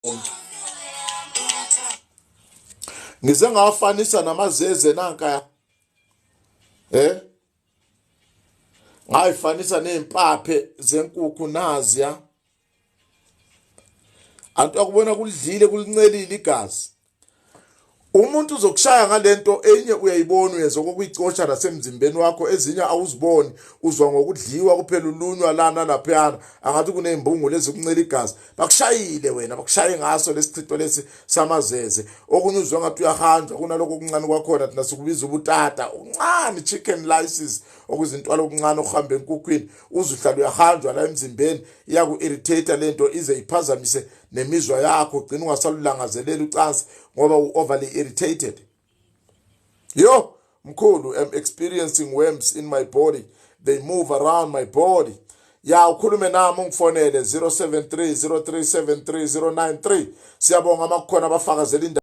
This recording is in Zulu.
Wonke ngize ngawafanisa namazeze nanka eh ngayifanisa nezimpaphe zenkukhu naziya antu akubona kulidlile kulincelile igazi. Umuntu uzokushaya ngalento enye uyayibona, uyezwa kokuyicosha nasemzimbeni wakho, ezinye awuziboni, uzwa ngokudliwa kuphela, ulunywa lana laphayana, angathi kunezimbungulu ezikuncela igazi. Bakushayile wena, bakushaye ngaso lesichitho lesi samazeze. Okunye uzwa ngathi uyahanjwa kunaloko okuncane kwakhona, thina sikubiza ubutata okuncane, chicken lices, okuzintwala okuncane okuhamba enkukhwini, uze uhlala uyahanjwa la emzimbeni. Iyaku-irritate lento ize iphazamise nemizwa yakho, ugcina ungasalulangazeleli ucansi ngoba u-overly irritated. Yo mkhulu, am experiencing worms in my body, they move around my body. Ya, ukhulume nami, ungifonele 073 0373 093. Siyabonga makukhona abafakazela indaba.